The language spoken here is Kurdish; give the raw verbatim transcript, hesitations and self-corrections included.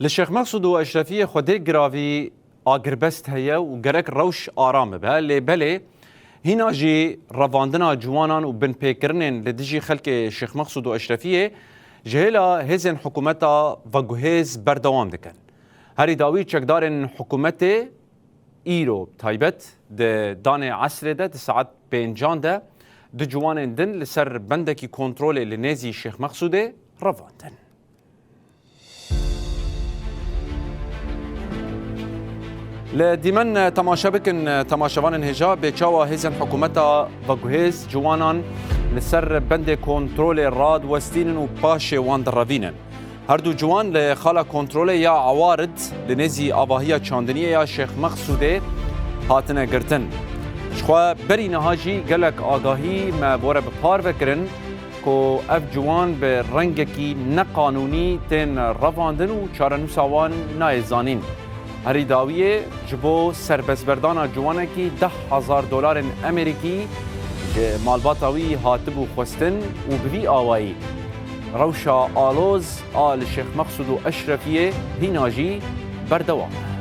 Li Şêx Mexsûd û Eşrefiyê xwedê giravî agirbest heye û gerek rewş aram bibe, lê belê hîna jî revandina ciwanan û binpêkirinên li dijî xelkê Şêx Mexsûd û Eşrefiyê ji hêla hêzên hikûmeta veguhêz berdewam dikin. Herî dawî çekdarên hikûmetê îro taybet di danê esrê de di saet pêncan de du ciwanên din li ser bendekî kontrolê li nêzî Şêx Mexsûdê revandin. Li dîmen temaşe bikin, temaşevanên hêja bê çawa hêzên hikûmeta veguhêz ciwanan li ser bendê kontrolê radiwestînin û paşê wan direvînin. Her du ciwan li xala kontrolê ya Ewarid li nêzî avahiya çandiniyê ya Şêx Mexsûdê hatine girtin. Jixwe berî niha jî gelek agahî me bi we re bi par ve kirin ku ev ciwan bi rengekî neqanûnî tên revandin û çarenûsa wan nayê zanîn. Herî dawiyê ji bo serbestberdana ciwanekî deh hezar dolarên Amerîkî ji malbata wî hatibû xwestin û bi vî awayî rewşa aloz a li Şêx Mexsûd û Eşrefiyê hîna jî berdewam e.